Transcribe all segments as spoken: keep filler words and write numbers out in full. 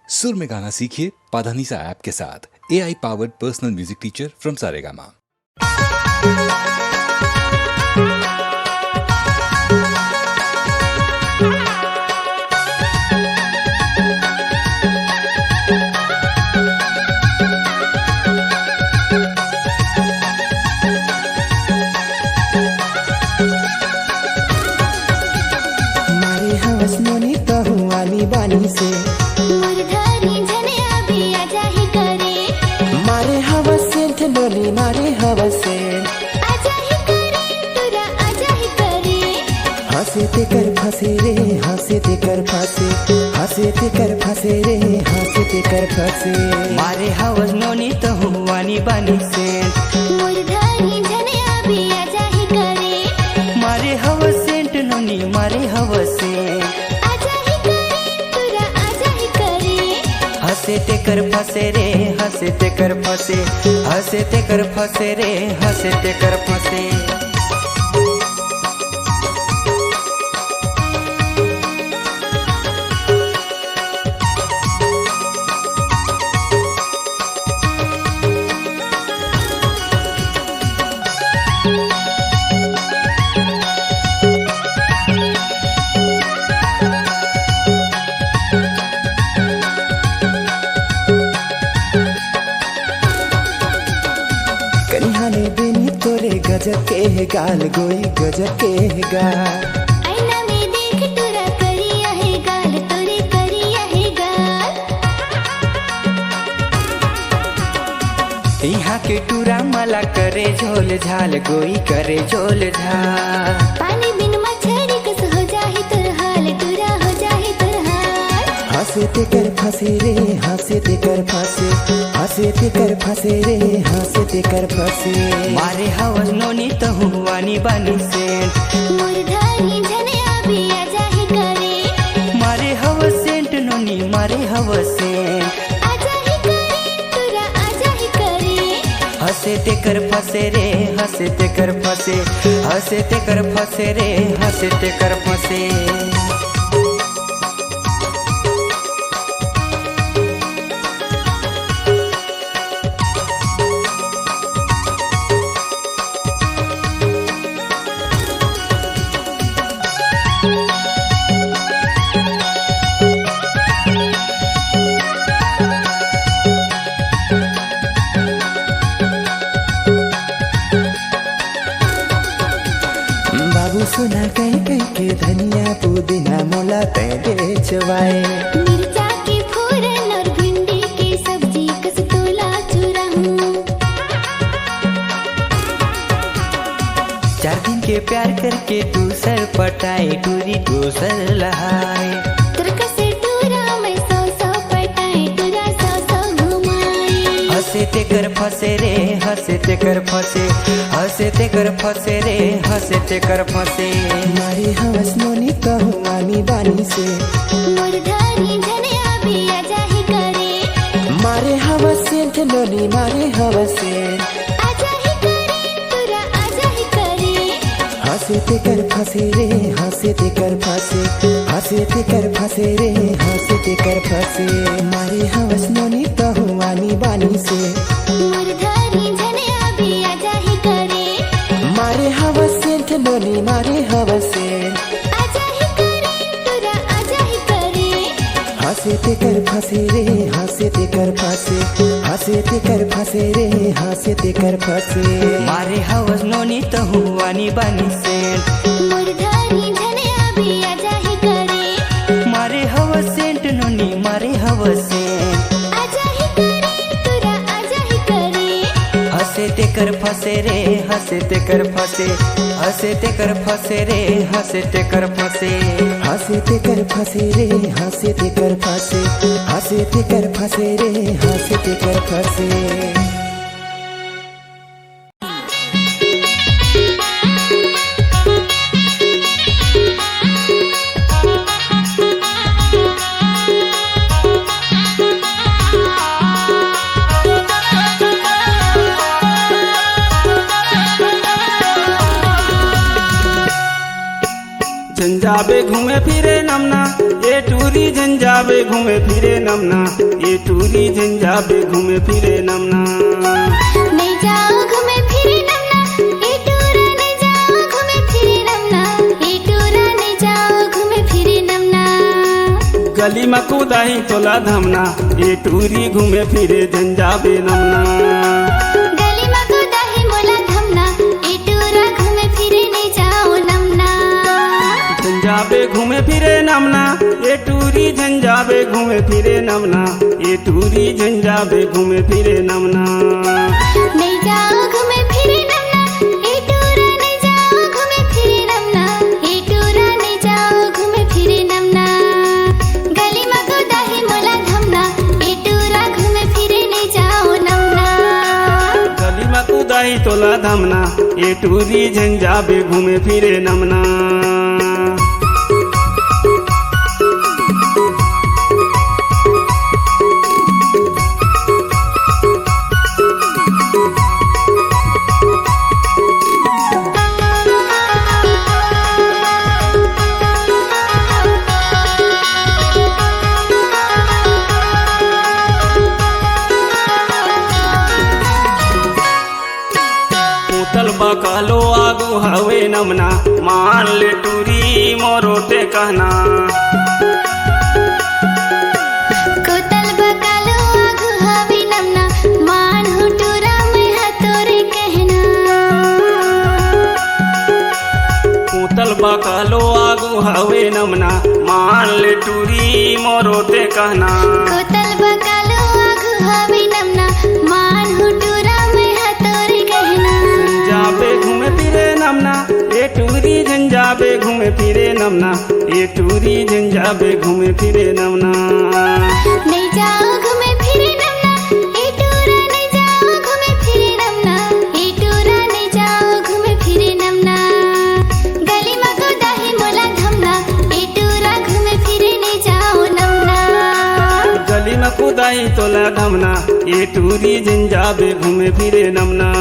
सुर में गाना सीखिए पाधानीसा ऐप के साथ। A I powered personal music teacher from Saregama. मारे हवस नोनी तहु आनी बानी से। मुरधारी झने अभी आजा ही करे। मारे हवस सेंट नोनी, मारे हवस सेंट। आजा ही करे, टुरा आजा ही करे। हंसे तेकर फंसे रे, हंसे तेकर फंसे। हंसे तेकर फंसे रे, हंसे तेकर फंसे। मारे हवस नोनी तहु आनी बानी सेंट। मुरधारी झने अभी आजा ही करे। मारे हवस सेंट नोनी, मारे हवस सेंट। आजा ही करे, टुरा आजा ही करे। हंसे तेकर फंसे रे, हंसे तेकर फंसे। हंसे तेकर फंसे रे, हंसे तेकर फंसे। कनिहाने बेनी तोरे गजब के हे गाल, गोई गजब के हे गाल। आईना में देख टुरा करिया हे गाल, तोरे करिया हे गाल। इहाँ के टुरा मला करे झोल झाल, गोई करे झोल झाल। पानी बिन मछरी कस हो जाही तोर हाल, टुरा हो जाही तोर हाल। हंसे तेकर फंसे रे, हंसे तेकर फंसे। हंसे तेकर फंसे रे, हंसे तेकर फंसे। मारे हवस नोनी तहु आनी बानी सेंट। मुरधारी झने अभी आजा ही करे। मारे हवस सेंट नोनी, मारे हवस सेंट। आजा ही करे, टुरा आजा ही करे। हंसे तेकर फंसे रे, हंसे तेकर फंसे। हंसे तेकर फंसे रे, हंसे तेकर फंसे। बाबू सोना कह कह के धनिया पुदीना मोला तै बेचवाए। मिर्चा के फोरन और भिंडी के सब्जी कस तोला चुराहूं। चार दिन के प्यार करके दूसर पटाए, टूरी दूसर लहाए। तुरक से टूरा मैं सौ सौ पटाए, टूरा सौ सौ घुमाए। हंसे तेकर फंसे रे, हंसे तेकर फंसे। हंसे तेकर फंसे रे, हंसे तेकर फंसे। मारे हवस नोनी तहु आनी बानी से। मुरधारी झने अभी आजा ही करे। मारे हवस सेंट नोनी, मारे हवस सेंट। आजा ही करे, टुरा आजा ही करे। हंसे तेकर फंसे रे, हंसे तेकर फंसे। हंसे तेकर फंसे रे, हंसे तेकर फंसे। मारे हवस नोनी तहु आनी बानी से। मुरधारी झने अभी आजा ही करे। मारे हवस सेंट नोनी, मारे हवस सेंट। आजा ही करे, टुरा आजा ही करे। हंसे तेकर फंसे रे, हंसे तेकर फंसे। हंसे तेकर फंसे रे, हंसे तेकर फंसे। मारे हवस नोनी तहु आनी बानी सेंट। मुरधारी झने अभी आजा ही करे। मारे हवस सेंट नोनी, मारे हवस सेंट। आजा ही करे, टुरा आजा ही करे। हंसे तेकर फंसे रे, हंसे तेकर फंसे। हंसे तेकर फंसे रे, हंसे तेकर फंसे। हंसे तेकर फंसे रे, हंसे तेकर फंसे। हंसे तेकर फंसे रे, हंसे तेकर फंसे। झन जाबे घूमे फिरे नमना, ए ए टूरी झन जाबे घूमे फिरे नमना, ए टूरी झन जाबे घूमे फिरे नमना। नहीं जाओ घूमे फिरे नमना, ए टूरा नहीं जाओ घूमे फिरे नमना, ए टूरा नहीं जाओ घूमे फिरे नमना। गली म कुदाही तोला धमना, ए टूरी घूमे फिरे झन जाबे नमना। गली म कुदाही मोला धमना, ए टूरा घूमे फिरे नहीं जाओ नमना। झन जाबे घूमे फिरे नमना, ए टूरी झन जाबे घूमे फिरे नमना, ए टूरी झन जाबे घूमे फिरे नमना। नहीं जाओ घूमे फिरे नमना, ए टूरा नहीं जाओ घूमे फिरे नमना, ए टूरा नहीं जाओ घूमे फिरे नमना। गली म कुदाही मोला धमना, ए टूरा घूमे फिरे नहीं जाओ नमना। गली म कुदाही तोला धमना, ए टूरी झन जाबे घूमे फिरे नमना। पोतल बकालो आगू हवे नमना, मान ले टूरी मोरो ते कहना। कोतल बकालो आगू हवे नमना, मान हो टूरा मैं ह तोरे कहना। पोतल बकालो आगू हवे नमना, मान ले टूरी मोरो ते कहना। कोतल बकालो आगू हवे नमना, मान हो टूरा मैं ह तोरे कहना। जाबे घूमे फिरे नमना, ए टूरी झन जाबे घूमे फिरे नमना, ए टूरी झन जाबे घूमे फिरे नमना। नहीं जाओ घूमे फिरे नमना, ए टूरा नहीं जाओ घूमे फिरे नमना, ए टूरा नहीं जाओ घूमे फिरे नमना। गली म कुदाही मोला धमना, ए टूरा घूमे फिरे नहीं जाओ नमना। गली म कुदाही तोला धमना, ए टूरी झन जाबे घूमे फिरे नमना।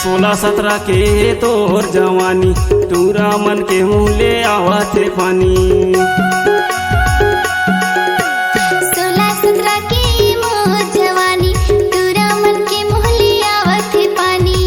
सोलह सतरा के तोर जवानी, टूरा मन के मुँह ले आवत हे पानी। सोलह सतरा के मोर जवानी, टूरा मन के मुँह ले आवत हे पानी।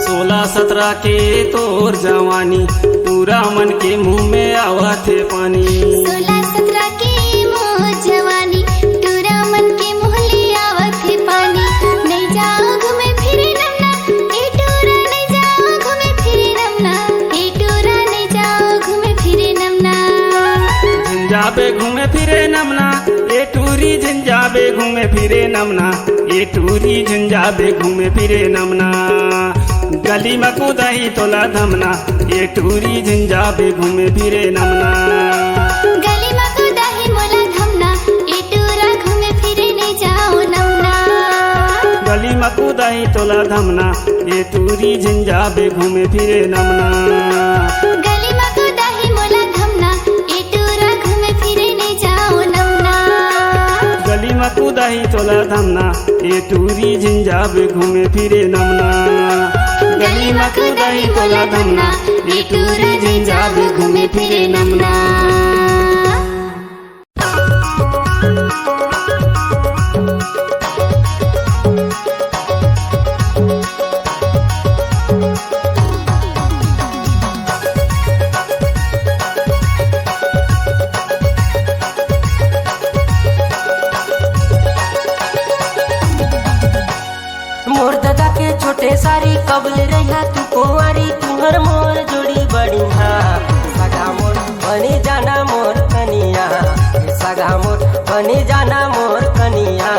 सोलह सतरा के तोर जवानी, टूरा मन के मुँह में आवत हे पानी। सोलह सतरा के मोर जवानी, टूरा मन के मुँह ले आवत हे पानी। नहीं जाओ घूमे फिरे नमना, ए टूरा नहीं जाओ घूमे फिरे नमना, ए टूरा नहीं जाओ घूमे फिरे नमना। झन जाबे घूमे फिरे नमना, ए टूरी झन जाबे घूमे फिरे नमना, ए टूरी झन जाबे घूमे फिरे नमना। गली म कुदाही तोला धमना, ए टूरी झन जाबे घूमे फिरे नमना। गली म कुदाही मोला धमना, ए टूरा घूमे फिरे नहीं जाओ नमना। गली म कुदाही तोला धमना, ए टूरी झन जाबे घूमे फिरे नमना। गली म कुदाही मोला धमना, ए टूरा घूमे फिरे नहीं जाओ नमना। गली म कुदाही तोला धमना, ए टूरी झन जाबे घूमे फिरे नमना। गली म कुदाही तोला धमना, ए टूरी झन जाबे घूमे फिरे नमना। मोर ददा के छोटे सारी, कब ले रहिहा तू कुंवारी, तुहर मोर जोड़ी बढ़िया। सगा मोर बनी जाना मोर कनिया, सगा मोर बनी जाना मोर कनिया।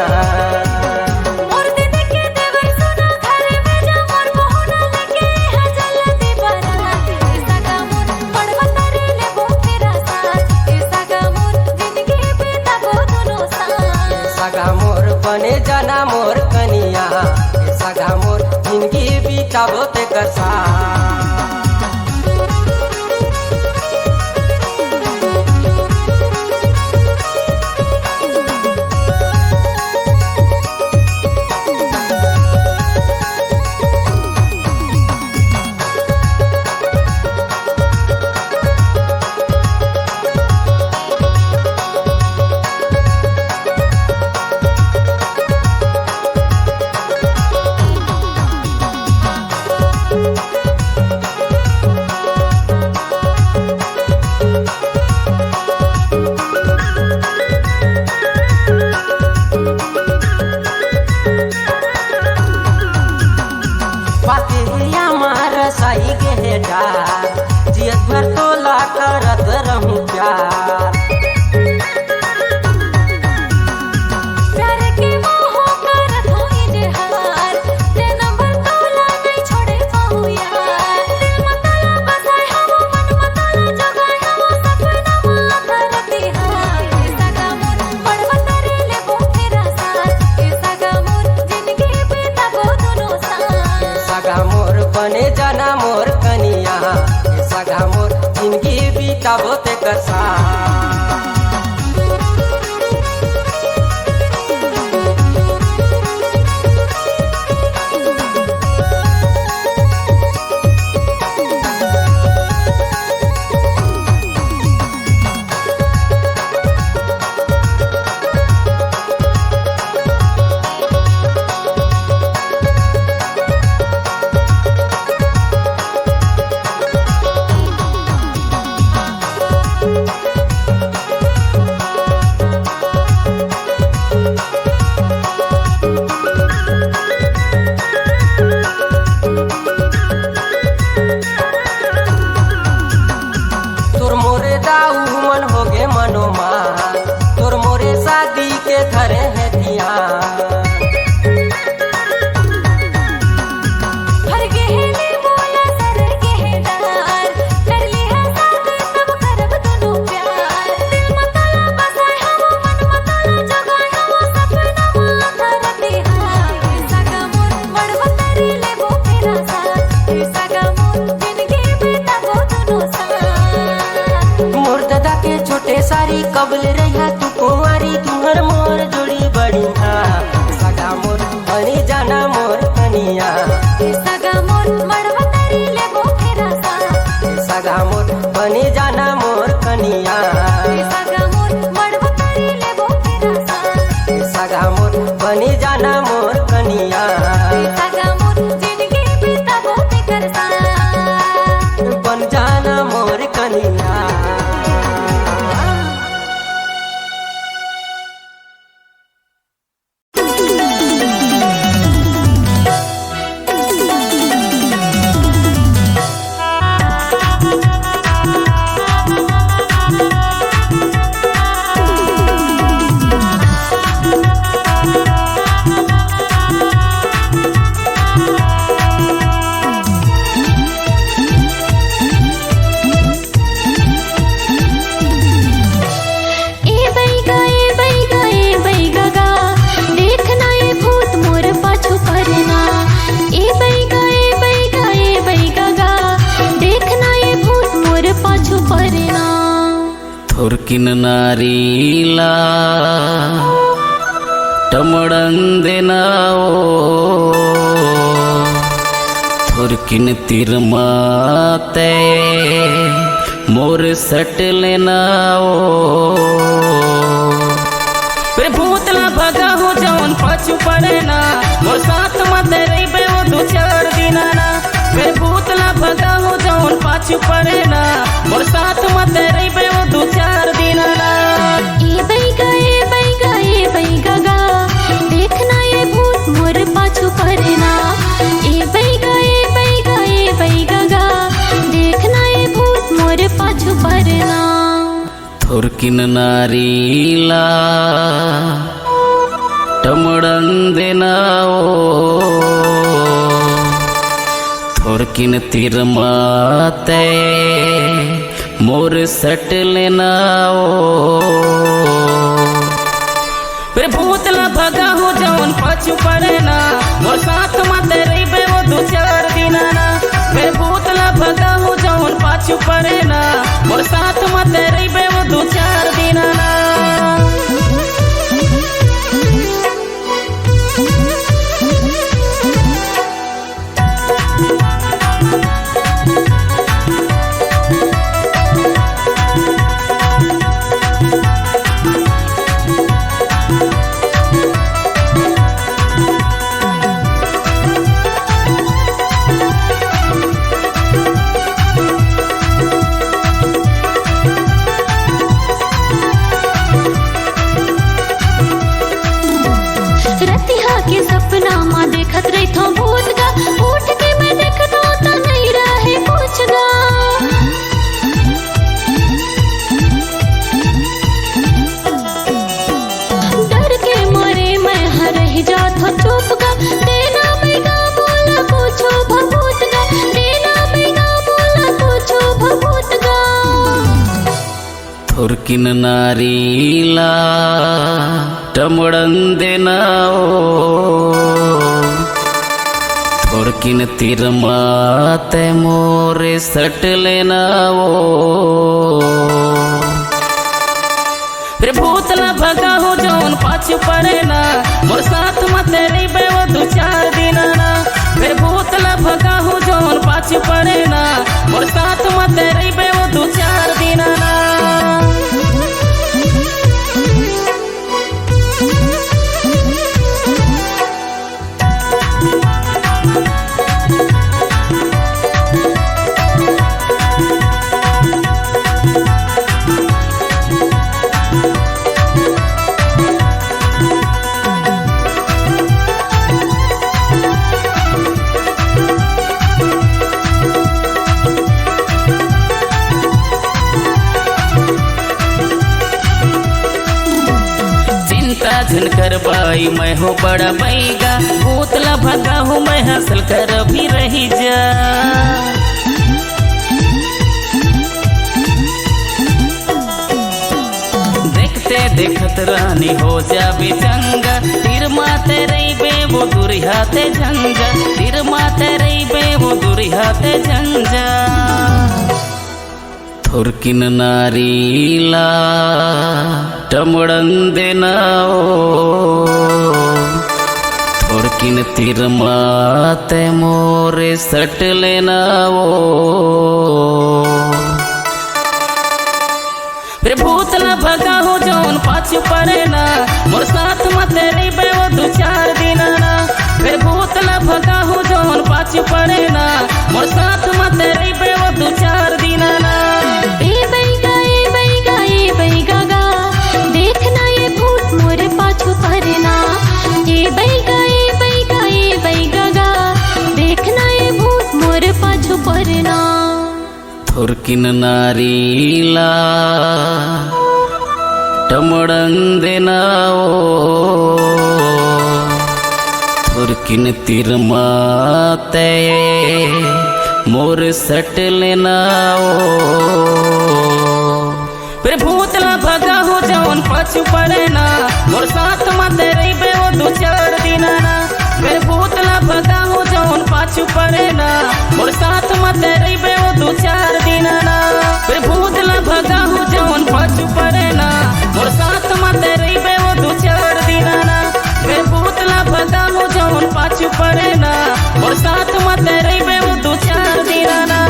मोर दीदी के देवर सुना, घरे भेजा मोर पहुना लेके, यहाँ जल्दी बारात। ए सगा मोर बड़वा तारी लेबो तेरा साथ, ए सगा मोर जिंदगी बिताबो दोनों ना मोर कनिया, ए सगा मोर जिनगी बिताबो तेकर साथ। पातिया मार साई गे हे डार, जियत भर तोला करत रहूं प्यार। प्यार के मोह करत हों इजहार, जन्म भर तोला नहीं छोड़े पाऊं यार। दिल में तोला बसाए हवं, मन में तोला जगाए हवं, सपना में आता रतिहार। ए सगा मोर मड़वा तरी लेबो फेरा साथ, ए सगा मोर जिनगी बिताबो दुनो साथ। सगा मोर बने जाना मोर कनिया, ए सगा मोर जिनगी बिताबो तेकर साथ। तोर मोरे दाऊ मन होगे मनोमान, तोर मोरे शादी के धरे हे धियान। हर गहने मोला सर गहदार, कर लिहा शादी तब करब दुनो प्यार। दिल में तोला बसाए हवं, मन में तोला जगाए हवं, सपना में आता रतिहार। ए सगा मोर मड़वा तरी लेबो फेरा साथ, ए सगा मोर जिनगी बिताबो दुनो साथ। मोर ददा के छोटे सारी कब ले रहिहा तू कुंवारी, तुहर मोर जोड़ी बढ़िया। सगा मोर बनी जाना मोर कनिया। ए सगा मोर मड़वा तरी लेबो फेरा साथ। ए सगा मोर बनी जाना मोर कनिया। ए सगा मोर मड़वा तरी लेबो फेरा साथ। ए सगा मोर बनी जाना मोर कनिया। ए सगा मोर जिनगी बिताबो तेकर साथ। बन जाना मोर कनिया। ए बैगा, ए बैगा, ए बैगा गा, देखना ए भूत मोर पाछू परना। ए बैगा, ए बैगा, ए बैगा गा, देखना ए भूत मोर पाछू परना। थोरकिन नारी ला टमड़न देना ओ, थोरकिन तिरमा ते मोर सट लेना ओ। रे भूत ला भगाहूं जौन पाछू पड़े ना, मोर साथ म ते रहिबे ओ दू चार दिन ना। रे भूत ला भगाहूं जौन पाछू पड़े ना, मोर साथ म ते रहिबे ओ दू चार दिन ना। ए बैगा, ए बैगा, ए बैगा गा, देखना ए भूत मोर पाछू पड़े ना। ए बैगा, ए बैगा, ए बैगा गा, देखना ए भूत मोर पाछू पड़े ना। थोरकिन नारी ला टमड़न देना ओ, थोरकिन तिरमा ते मोर सट लेना ओ। फेर भूत ला भगाहूँ जौन पाछू परे ना, मोर साथ म ते रहिबे वो दू चार दिन ना। फेर भूत ला भगाहूँ जौन पाछू परे ना, मोर साथ म ते रहिबे वो दू चार दिन ना। रतिहा के सपना मा देखत रहिथौं भूत गा, उठ के मैं देखथौं त नइ रहे कुछ गा। डर के मारे मैं ह रहि जाथौं चुप गा, दे ना बइगा मोला कुछु भभूत गा, दे ना बइगा मोला कुछु भभूत गा। थोरकिन नारी ला टमड़न दे ना ओ, थोरकिन तीर मा ते मोर सट ले ना ओ। फेर भूत ला भगाहूँ जौन पाछू परे ना, मोर साथ म ते रहिबे वो दू चार दिन ना। फेर भूत ला भगाहूँ जौन पाछू परे ना, मोर साथ म ते रहिबे वो दू चार दिन ना। चिंता झन कर बाई, मैं हो बड़ा बइगा, भूत ला भगाहूँ मैं हंसल कर भी रहि जा। देखते देखत रानी हो जाबे चंगा, तीर मा ते रहिबे वो दुरिहा ते झन जा, तीर मा ते रहिबे वो दुरिहा ते झन जा। थोरकिन नारी ला टमड़न दे ना ओ, थोरकिन तीर मा ते मोर सट ले ना ओ। फेर भूत ला भगाहूँ जौन पाछू परे ना, मोर साथ म ते रहिबे वो दू चार दिन ना। फेर भूत ला भगाहूँ जौन पाछू परे ना, मोर साथ म ते रहिबे वो दू चार दिन ना। ए बइगा, ए बइगा, ए बइगा गा, देख ना ये भूत मोर पाछू परे ना। ए बइगा, ए बइगा, ए बइगा गा, देख ना ये भूत मोर पाछू परे ना। थोरकिन नारी ला टमड़न दे ना ओ, थोरकिन तीर मा ते मोर सट ले ना ओ। फेर भूत ला भगाहूँ जौन पाछू परे ना, मोर साथ म ते रहिबे वो दू चार दिन ना। फेर भूत ला भगाहूँ जौन पाछू परे ना, मोर साथ म ते रहिबे वो दू चार दिन ना। फेर भूत ला भगाहूँ जौन पाछू परे ना, मोर साथ म ते रहिबे वो दू चार दिन ना। फेर भूत ला भगाहूँ जौन पाछू परे ना, मोर साथ म ते रहिबे वो दू चार दिन ना।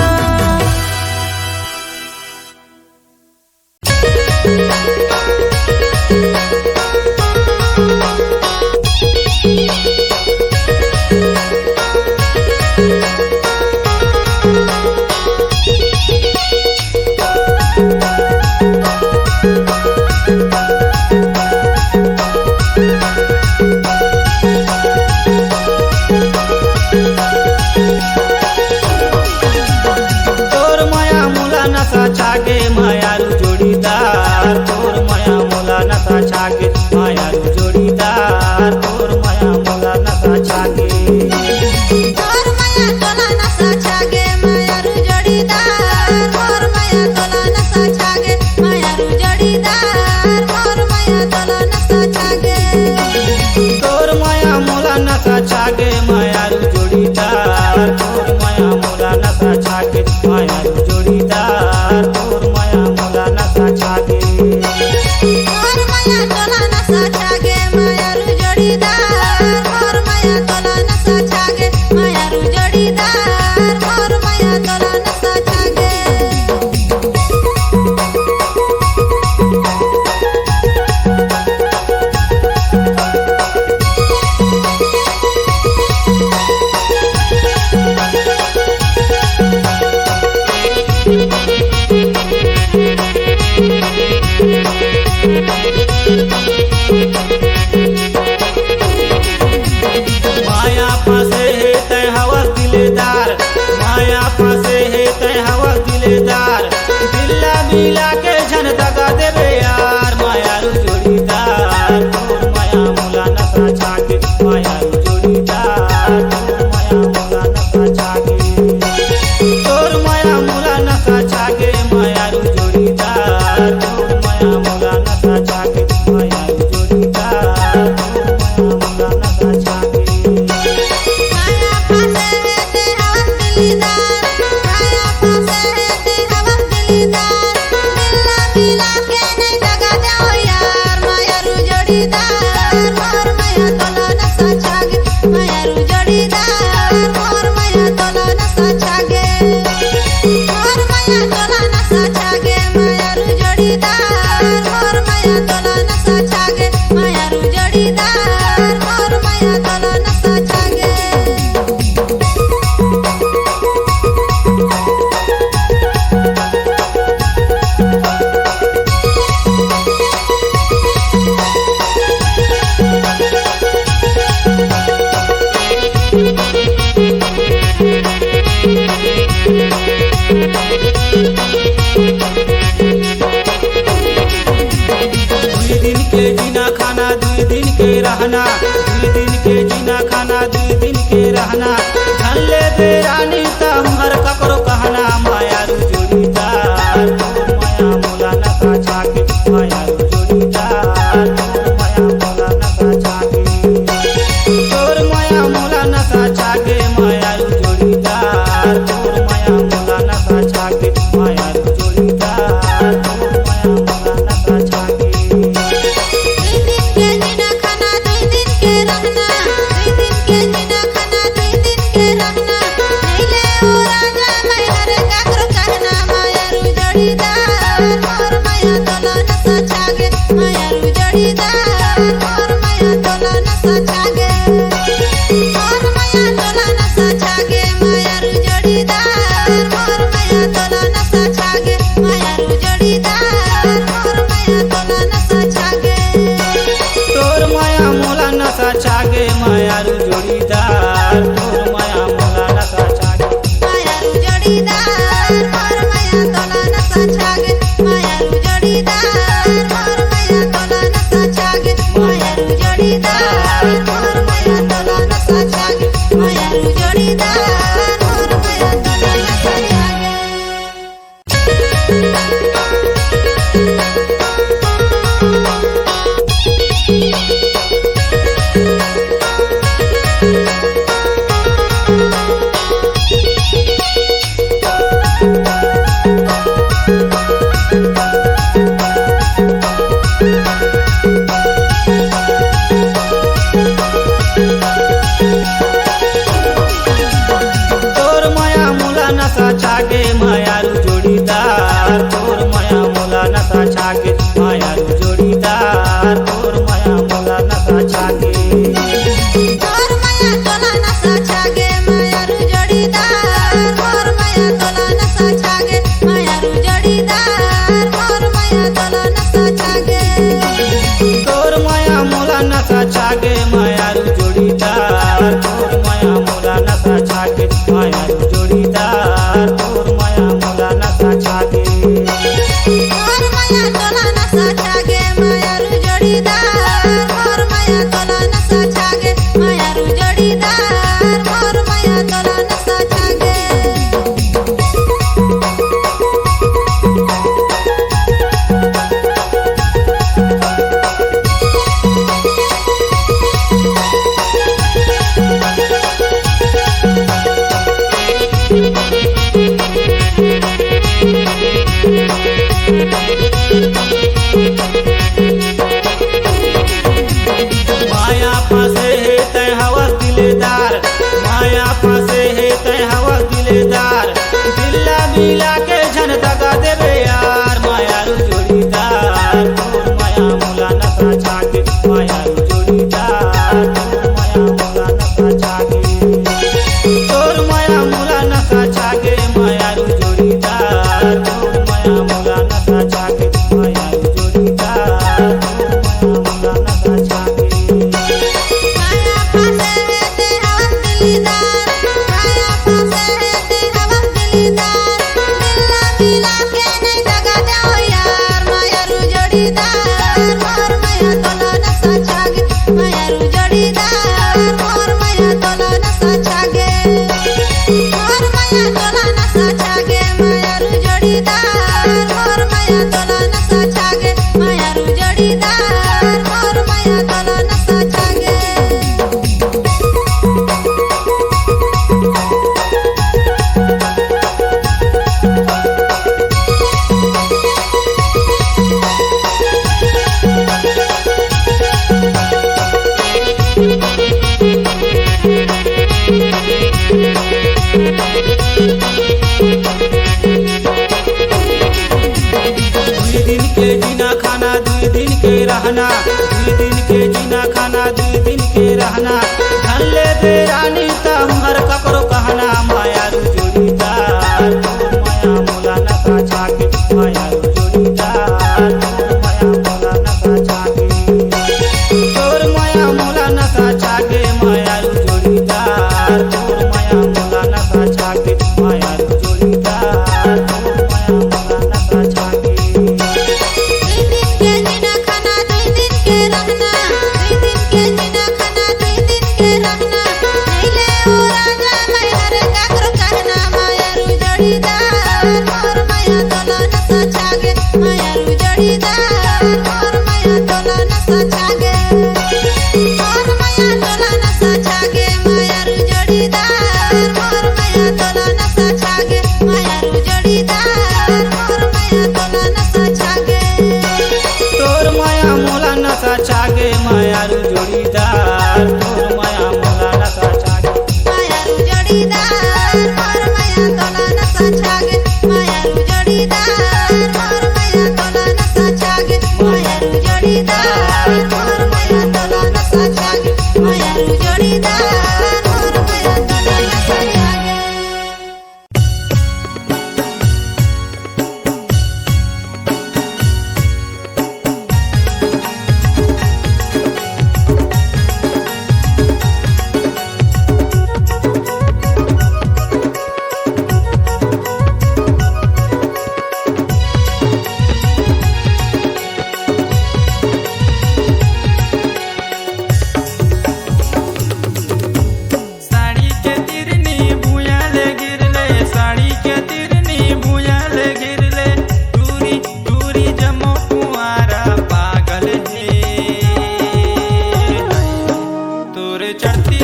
नशा छागे मायारू जोड़ीदार, तोर माया मोला नशा छागे मायारू जोड़ीदार, तोर माया मोला नशा छागे। मोर माया तोला नशा छागे मायारू जोड़ीदार, मोर माया तोला नशा छागे मायारू जोड़ीदार, मोर माया तोला नशा छागे। माया फंसे हे तै हवस दिलदार, माया फंसे हे तै हवस दिलदार, दिल ला मिला के झन दगा देबे यार। मायारू जोड़ीदार, तोर माया मोला नशा छागे मायारू जोड़ीदार, तोर माया मोला नशा छागे। तोर माया मोला नशा छागे मायारू जोड़ीदार, तोर माया मोला नशा छागे मायारू जोड़ीदार, तोर माया मोला नशा छागे। माया फंसे हे ते हवस दिलदार, माया फंसे हे ते हवस दिलदार, दिल ला मिला के नहीं दगा देवो यार। मायारू जोड़ीदार, मोर माया तोला नशा छागे मायारू जोड़ीदार, मोर माया तोला नशा छागे। मोर माया तोला नशा छागे मायारू जोड़ीदार, मोर माया तोला नशा छागे मायारू जोड़ीदार, मोर माया तोला नशा छागे। दुई दिन के जीना खाना, दुई दिन के रहना, दुई दिन के जीना खाना, दुई दिन के रहना। झन लेबे रानी त हमर ककरो कहना, मायारू जोड़ीदार, तोर माया मोला नशा छागे, मायारू जोड़ीदार, तोर माया मोला नशा छागे। तोर माया मोला नशा छागे, मायारू जोड़ीदार, तोर माया मोला नशा छागे, मायारू जोड़ीदार, तोर माया मोला नशा छागे। दुई दिन के जीना खाना, दुई दिन के रहना, दुई दिन के जीना खाना, दुई दिन के रहना। नइ ले ओ राजा, मैं हर काकरो कहना, मायारू जोड़ीदार, मोर माया तोला नशा छागे, मायारू जोड़ीदार, मोर माया तोला नशा छागे। मोर माया तोला नशा छागे, मायारू जोड़ीदार, मोर माया तोला नशा छागे, मायारू जोड़ीदार, मोर माया तोला नशा छागे। तोर माया मोला नशा छागे, मायारू जोड़ीदार, तोर माया मोला नशा छागे। मायारू जोड़ीदार, मोर माया तोला नशा छागे, मायारू जोड़ीदार, मोर माया तोला नशा छागे, मायारू जोड़ीदार, मोर माया तोला नशा छागे, मायारू जोड़ीदार, मोर माया तोला नशा छागे।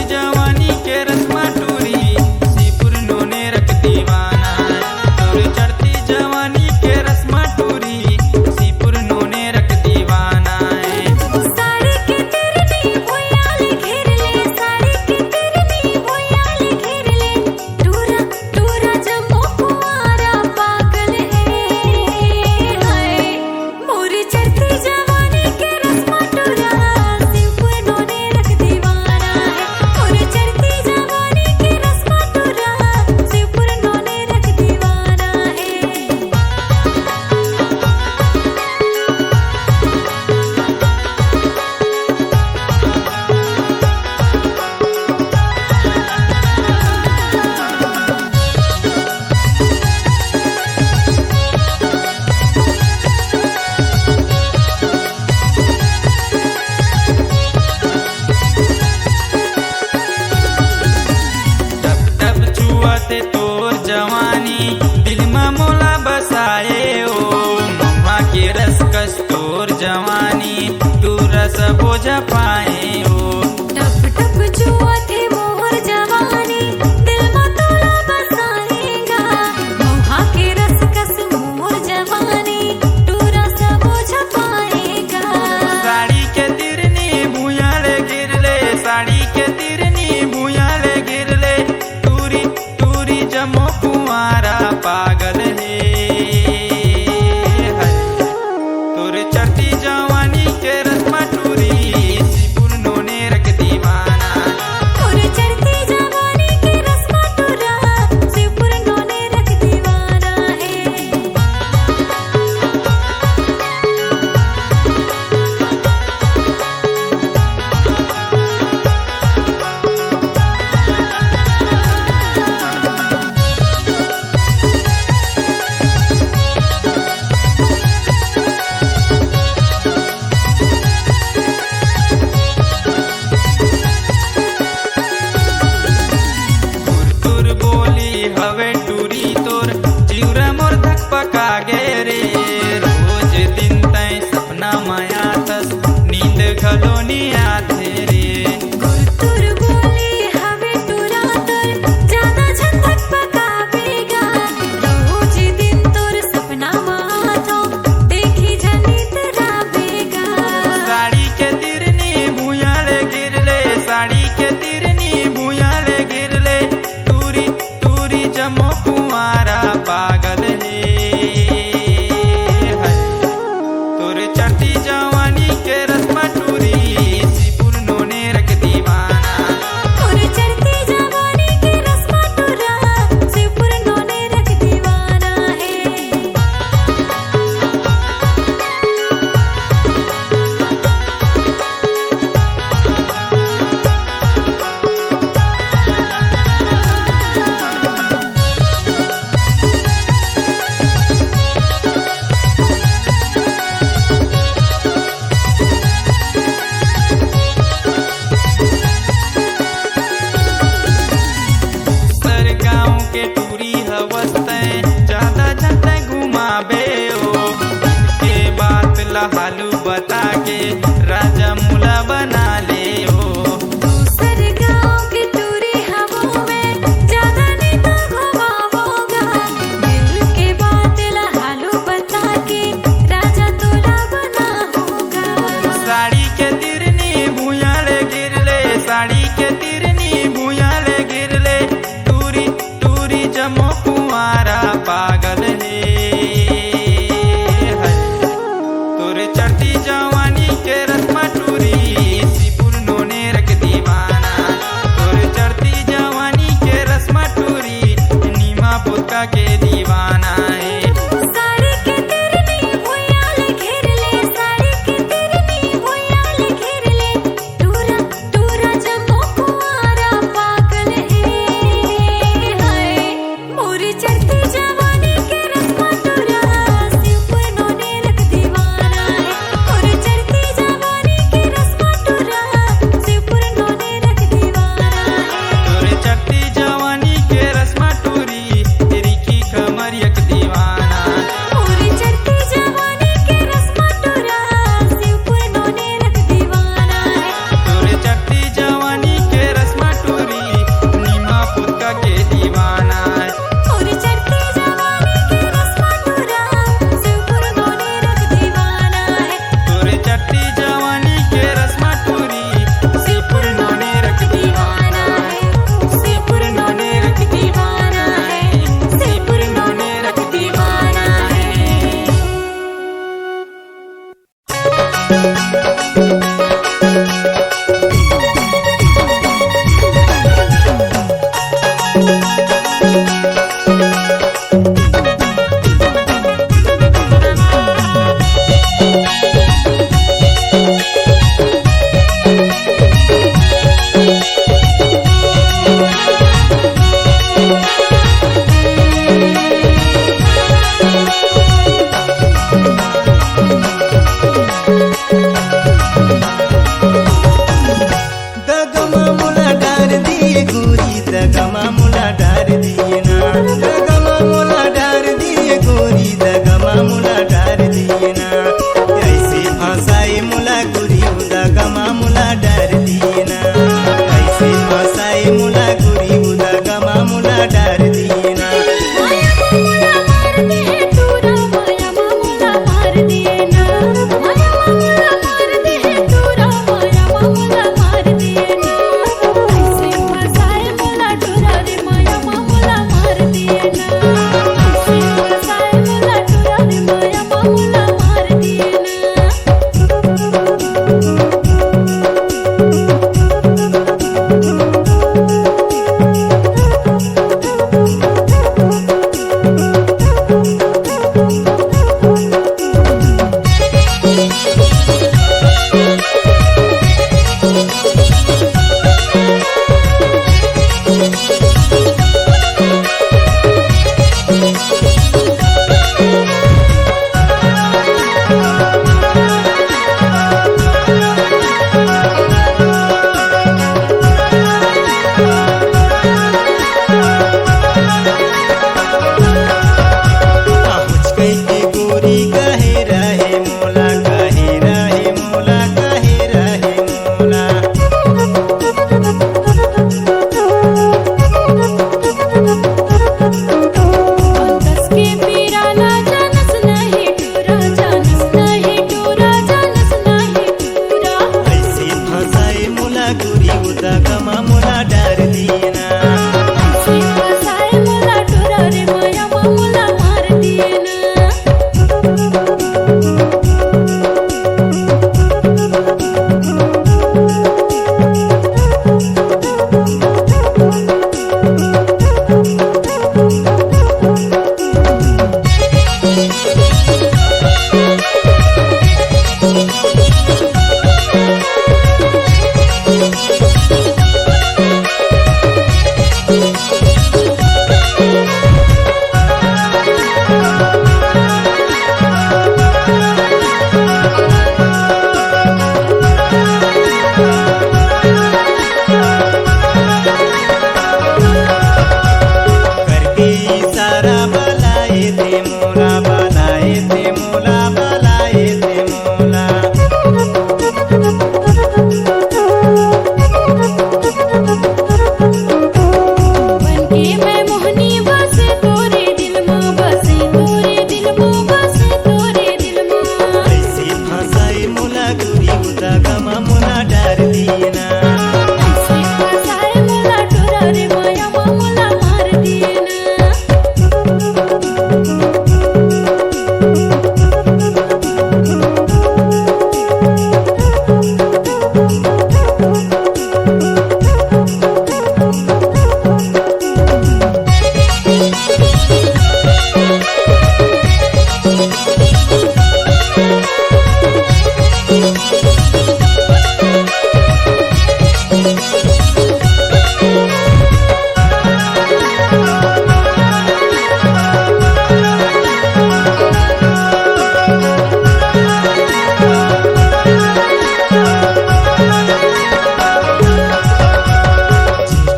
जवानी के रसमा टूरी, सिपुर नोने रख दीवाना है। तोर चढ़ती जवानी के रसमा टूरी, सिपुर नोने रख दीवाना है। साड़ी के तिरनी भुइयां ले घेर ले, साड़ी के तिरनी भुइयां ले घेर ले। टूरा, टूरा जम्मो कुंवारा पागल हे। हाय, मोर चढ़ती जवानी के रसमा टूरा, सिपुर नोने रख दीवाना हे। मोर चढ़ती जवानी के रसमा टूरा, सिपुर नोने रख दीवाना हे। टप टप छुआथे तोर जवानी, दिल म मोला बसाए ओ। महुआ के रस कस तोर जवानी, तू रस बोझ पाए ओ। टप टप छुआथे मोर जवानी, दिल म तोला बसाएगा। महुआ के रस कस मोर जवानी, तू रस बोझ पाएगा। साड़ी के तिरनी भुइयां ले गिर ले, साड़ी के तिरनी भुइयां ले गिर ले। टूरी, टूरी जम्मो कुंवारा पागल हे। हाय, तोर चढ़ती जवानी के रसमा टूरी,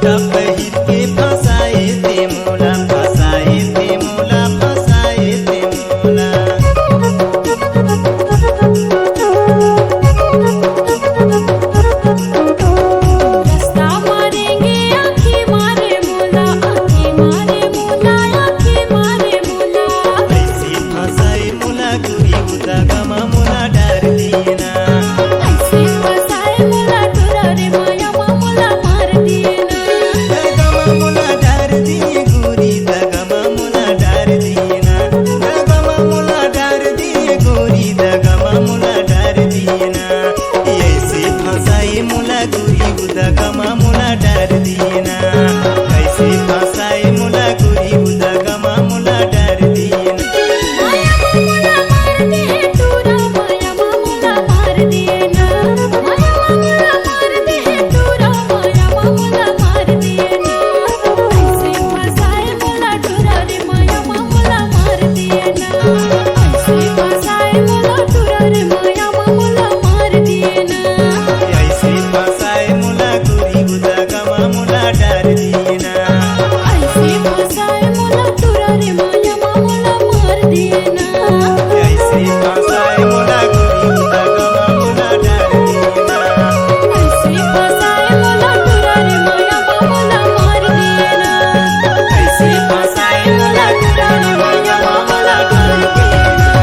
पहिर के फंसाए ते मोला, फंसाए ते मोला, फंसाए ते मोला। रस्ता मारेंगे आँखी मारे मोला, आँखी मारे मोला, आँखी मारे मोला। ऐसे फंसाए मोला गोरी, उदा गमा मोला डार दिए ना। ऐसे फंसाए मोला टुरा रे, माया मा मोला मार दिए ना। दगमा मोला डार दिए गोरी, दगमा मोला डार दिए ना। दगमा मोला डार दिए गोरी, दगमा मोला डार दिए ना। ऐसे फंसाए मोला गोरी, उदा गमा मोला डार दिए ना। ऐसे फंसाए मोला गोरी, उदा गमा मोला डार दिए ना। माया मा मोला मार दे टुरा, माया मा मोला मार दिए ना। माया मा मोला मार दे टुरा, माया मा मोला मार दिए ना। ऐसे फंसाए मोला टुरा रे, माया मा मोला मार दिए ना। ऐसे फंसाए मोला टुरा रे, माया मा मोला मार दिए ना। ऐसे फंसाए मोला गोरी, उदा गमा मोला डार दिए ना। ऐसे फंसाए मोला टुरा रे, माया मा मोला मार दिए ना। ऐसे फंसाए मोला गोरी, उदा गमा मोला डार दिए ना। ऐसे फंसाए मोला टुरा रे, माया मा मोला मार दिए ना। ऐसे फंसाए मोला टुरा रे, माया मा मोला डार दिए ना।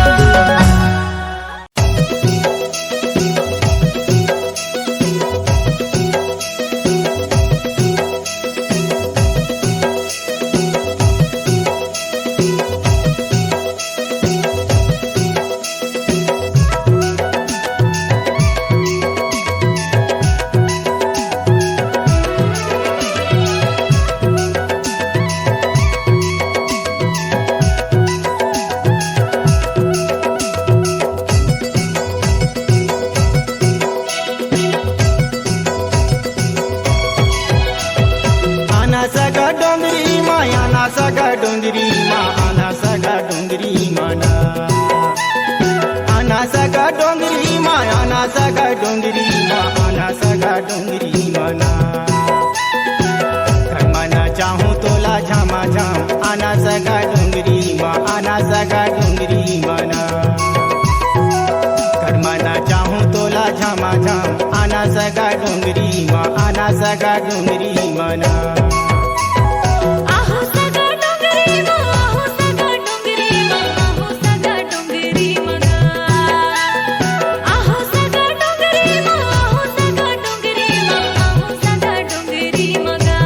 आना सगा डोंगरी मा, आना सगा डोंगरी मा, आना सगा डोंगरी मा ना। आना सगा डोंगरी मा, आना सगा डोंगरी मा, आना सगा डोंगरी मा ना। करमना चाहूं तोला झमाझम, आना सगा डोंगरी मा, आना सगा डोंगरी मा ना। करमना चाहूं तोला झमाझम, आना सगा डोंगरी मा, आना सगा डोंगरी मा ना। आहो सगा डोंगरी मा, आहो सगा डोंगरी मा, आहो सगा डोंगरी मा ना। आहो सगा डोंगरी मा, आहो सगा डोंगरी मा, आहो सगा डोंगरी मा गा।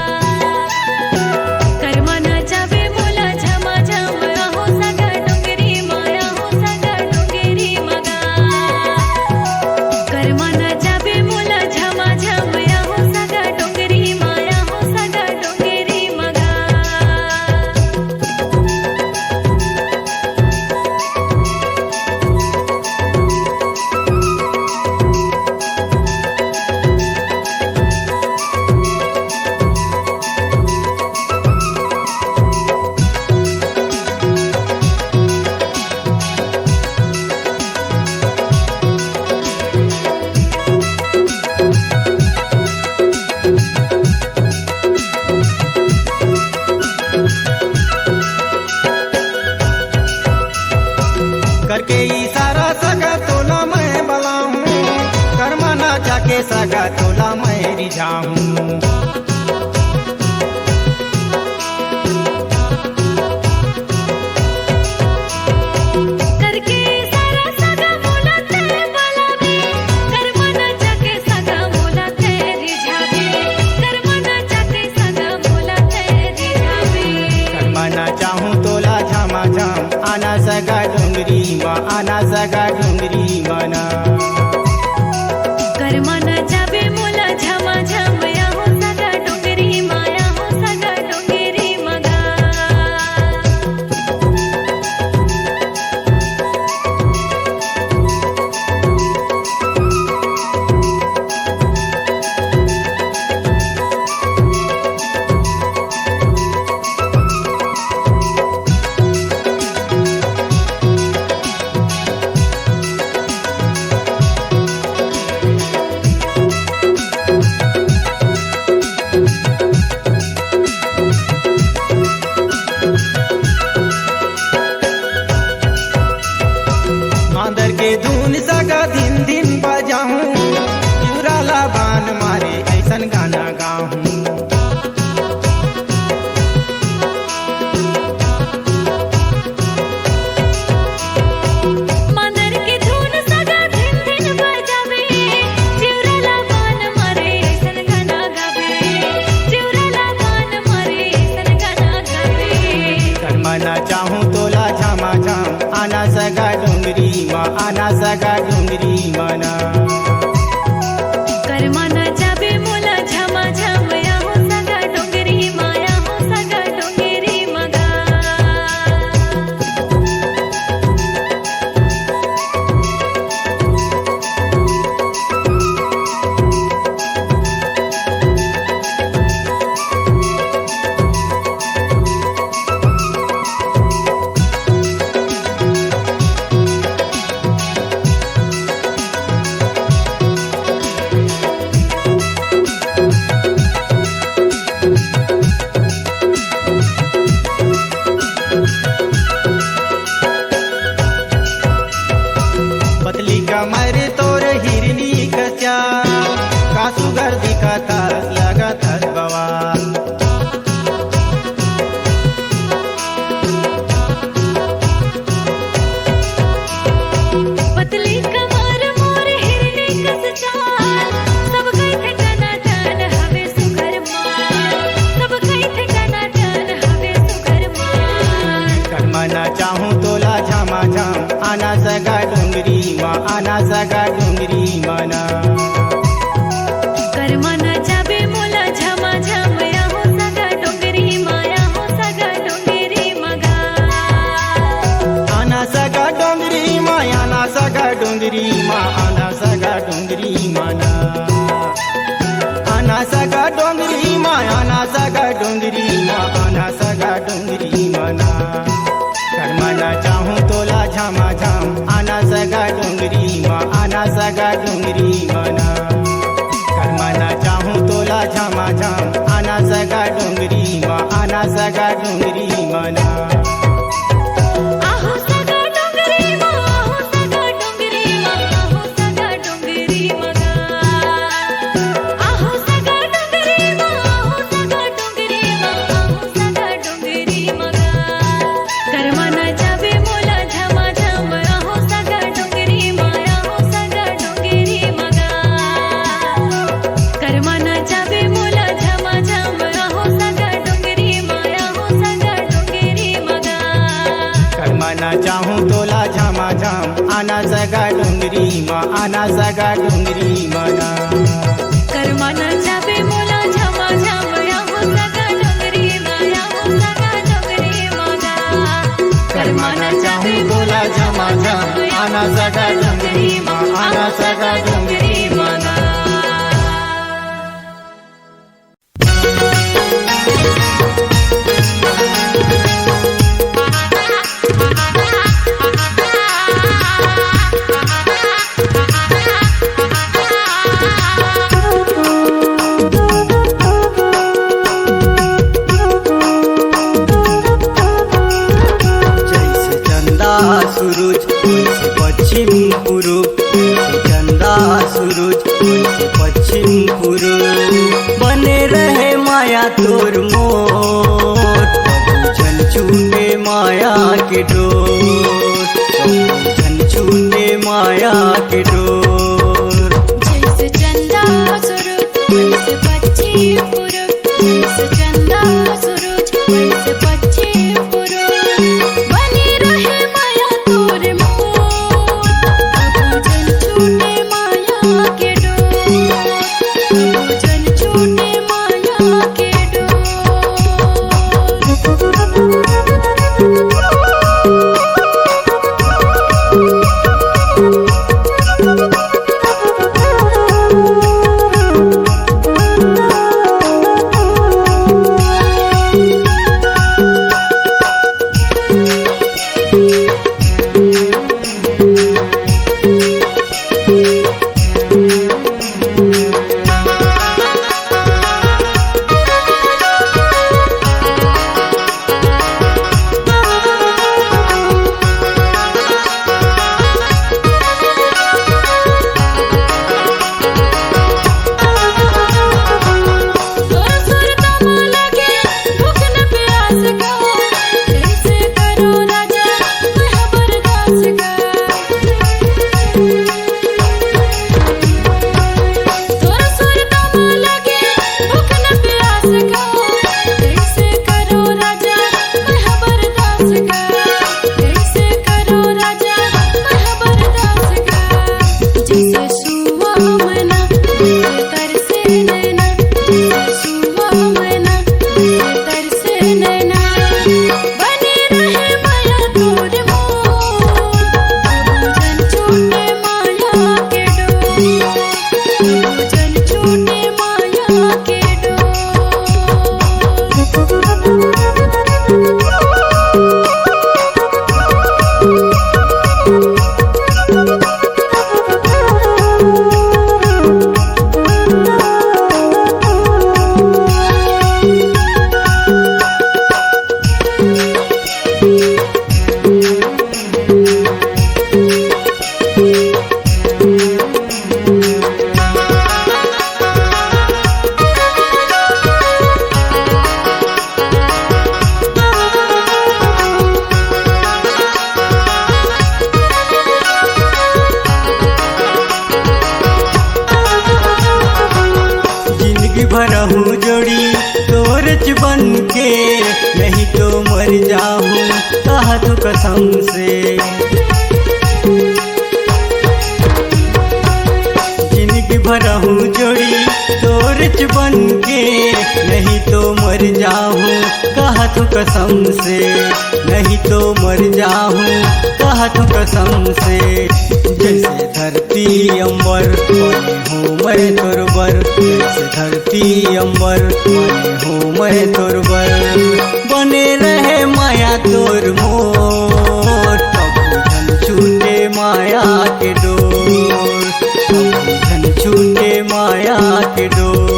करमना चाबे मोला झमाझम, आहो सगा डोंगरी मा, आहो सगा डोंगरी मा गा। करमना चाबे मोला झमाझम, आहो सगा डोंगरी मा, आहो सगा डोंगरी मा गा। करके इशारा सगा तोला मैं बलाहूं, करमना चाके सगा तोला मैं रिझाहूं। करके इशारा सगा मोला तैं बलाबे, करमना चाके सगा मोला तैं रिझाबे, करमना चाके सगा मोला तैं रिझाबे। करमना चाहूं तोला झमाझम, आना सगा डोंगरी मा, आना सगा डोंगरी मा ना। करमना चाबे मोला झमाझम, आहो सगा डोंगरी मा, आहो सगा डोंगरी मा गा। सगा डोंगरी मना। करमा नचाबे मोला झमा झम, आहो सगा डोंगरी मा, आहो सगा डोंगरी मगा। पतली कमर तोर हिरनी कस चाल, का सुघर दिखत हस, लगत हस बवाल। पतली कमर मोर हिरनी कस चाल, सब कहिथे टनाटन हवे सुघर माल, सब कहिथे टनाटन हवे सुघर माल। करमा नचाहूँ तोला झमाझम, आना सगा डोंगरी मा, आना सगा डोंगरी मना। करमा नचाबे मोला झमाझम, आहो सगा डोंगरी मा, आहो सगा डोंगरी मगा। आना सगा डोंगरी मा, आना सगा डोंगरी मा, आना सगा डोंगरी मना। आना सगा डोंगरी मा, आना सगा डोंगरी मा, आना सगा डोंगरी मना। करमा नचाहूँ तोला झमाझम, आना सगा डोंगरी मा, आना सगा डोंगरी मना। करमा नचाहूँ तोला झमाझम, आना सगा डोंगरी मा, आना सगा डोंगरी मना। आहो सगा डोंगरी मा, आहो सगा डोंगरी मा, आहो सगा डोंगरी मगा। आहो सगा डोंगरी मा, आहो सगा डोंगरी मा, आहो सगा डोंगरी मगा। करमा नचाबे मोला झमाझम, आहो सगा डोंगरी मा, आहो सगा डोंगरी मगा। करमा नचाबे मोला झमाझम, आहो सगा डोंगरी मा, आहो सगा डोंगरी मगा। करमा नचाहूँ तोला झमाझम, आना सगा डोंगरी मा, आना सगा डोंगरी मना। करमा नचाबे मोला झमाझम, आहो सगा डोंगरी मा, आहो सगा डोंगरी मगा। करमा नचाहूँ तोला झमाझम, आना सगा डोंगरी मा, आना सगा डोंगरी मना। जैसे चंदा सूरज वैसे पश्चिम पूरब, जैसे चंदा सूरज वैसे पश्चिम पूरब। बने रहे माया तोर मोर, कभू झन छूटे माया के डोर, कभू झन छूटे माया के डोर। जैसे चंदा सूरज वैसे पश्चिम पूरब, जैसे चंदा सूरज वैसे पश्चिम पूरब। बने रहे माया तोर मोर, कभू झन छूटे माया के डोर, कभू झन छूटे माया के डोर। बन के नहीं तो मर जाहूँ, कहत हूँ कसम से। जिंदगी भर रहूँ जोड़ी तोरच बन के, नहीं तो मर जाहूँ, कहत हूँ कसम से। नहीं तो मर जाहूँ, कहत हूँ कसम से। जैसे धरती अंबर बने हूँ मैं तोर बर, जैसे धरती अंबर बने हूँ मैं तोर बर। बने रहे माया तोर मोर, कभू झन छूटे माया के डोर, कभू झन छूटे माया के डोर।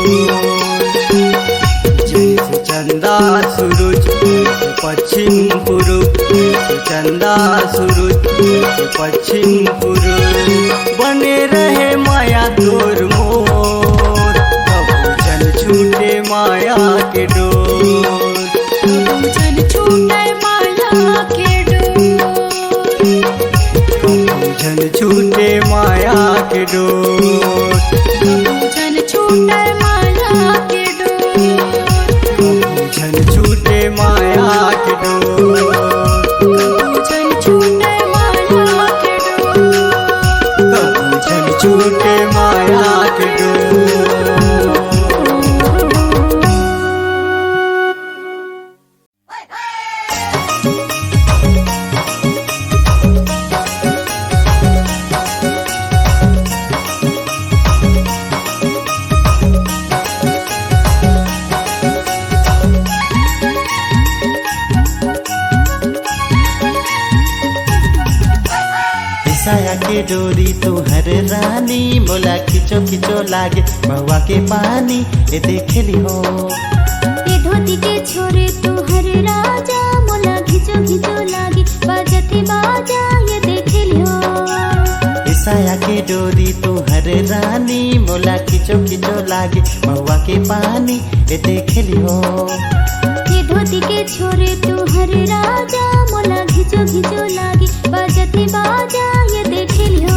जैसे चंदा सूरज, जैसे पश्चिम पूरब, जैसे चंदा सूरज, जैसे पश्चिम पूरब। बने रहे माया तोर मोर, कभू झन छूटे माया के डोर। कभू झन छूटे माया के डोर। कभू झन छूटे माया के डोर। कभू झन छूटे माया के डोर। कभू झन छूटे माया के डोर। कभू झन छूटे माया के डोर। कभू झन छूटे माया के डोर। साया के डोरी तुहर रानी, मोला खींचो खींचो लागे महुआ के पानी, ए देख ली हो। ये धोती के छोरे तुहर राजा, मोला खींचो खींचो लागे बाजत बाजा, ये देख ली हो। ए साया के डोरी तुहर रानी, मोला खींचो खींचो लागे महुआ के पानी, ए देख ली हो। ये धोती के छोरे तुहर राजा, मोला घिचो घिचो लागे बाजत बाजा, ये देख लियो।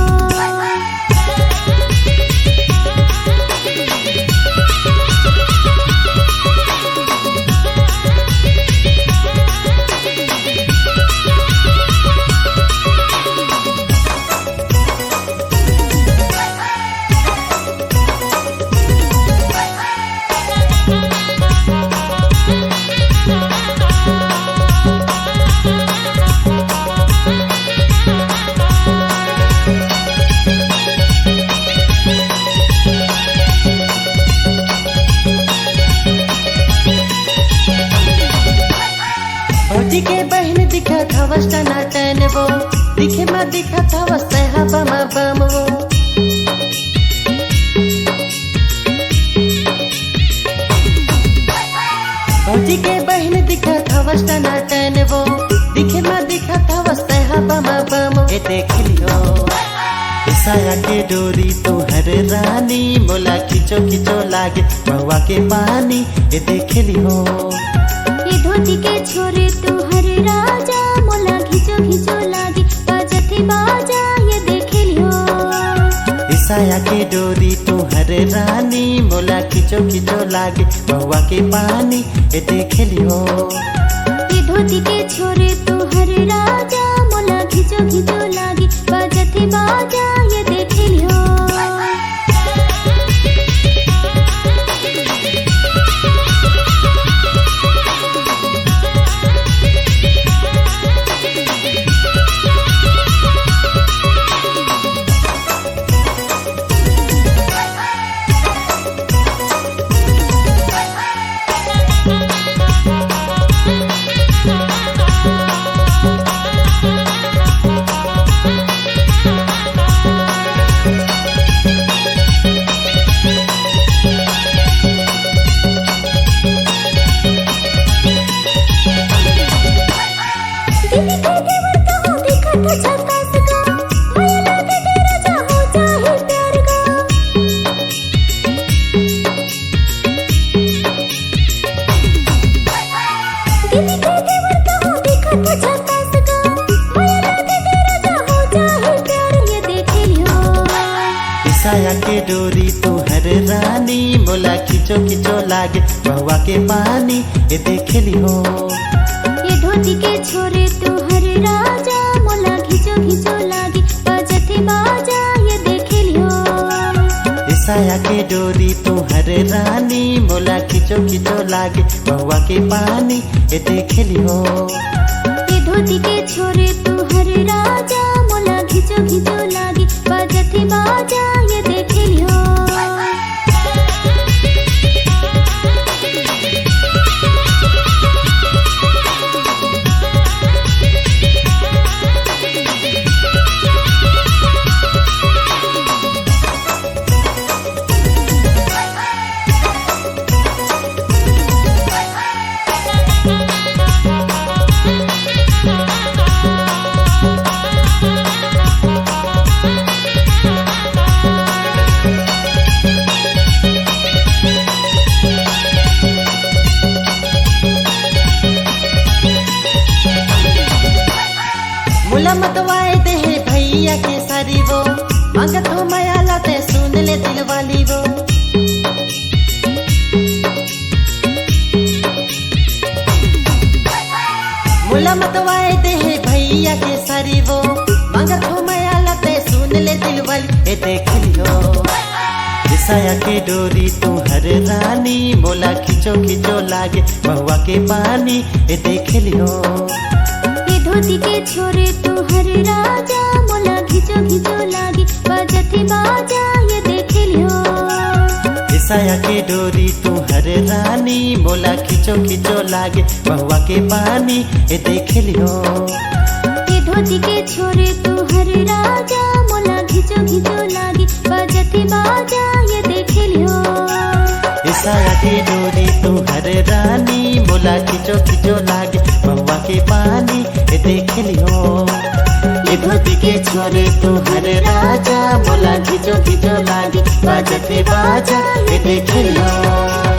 भौजी के बहिन दिखत हवस टनाटन वो, दिखे म दिखत हवस तैहा बम बम वो। भौजी के बहिन दिखत हवस टनाटन वो, दिखे म दिखत हवस तैहा बम बम। ए देख लियो। ए साया के डोरी तुहर रानी, मोला खींचो खींचो लागे महुआ के पानी, ए देख लियो। ये धोती के छोरे तुहर राजा, मोला घिचो घिचो लागे बाजत बाजा, ये देख लियो। ए साया के डोरी तुहर रानी, मोला खींचो खींचो लागे महुआ के पानी, ए देख लियो। ये धोती के छोरे तुहर राजा, मोला घिचो घिचो लागे बाजत बाजा, ये देख लियो। साया के डोरी तुहर रानी, मोला खींच खींचो खींचो लागे महुआ के पानी, ए देख लिहो। ये धोती के छोरे तुहर राजा, मोला खींचो खींचो लागे, बजथे बाजा, ये देख लिहो। ए साया के डोरी तुहर रानी, मोला खींचो खींचो लागे महुआ के पानी, ए देख लिहो। ये धोती के छोरे तुहर राजा, मोला खींचो खींचो लागे, बजथे बाजा, ये देख लिहो। मोला मतवाए देहे भैया के सारी वो, मांगत हो मया ला ते सुन ले दिल वाली वो। मोला मतवाए देहे भैया के सारी वो, मांगत हो मया ला ते सुन ले दिल वाली, ए देख लिहो। ए साया के डोरी तुहर रानी, मोला खींचो खींचो लागे महुआ के पानी, ए देख लिहो। ये धोती के छोरे तुहर राजा, मोला खींचो खींचो लागे, बजथे बाजा, ये देख लिहो। ए साया के डोरी तुहर रानी, मोला खींचो खींचो लागे महुआ के पानी, ए देख लिहो। ये धोती के छोरे तुहर राजा, मोला खींचो खींचो लागे, बजथे बाजा, ये देख लिहो। ए साया के डोरी तुहर रानी, मोला खींचो खींचो लागे महुआ के पानी, ए देख लिहो। ये धोती के छोरे तुहर राजा, मोला खींचो खींचो लागे, बजथे बाजा, ये देख लिहो।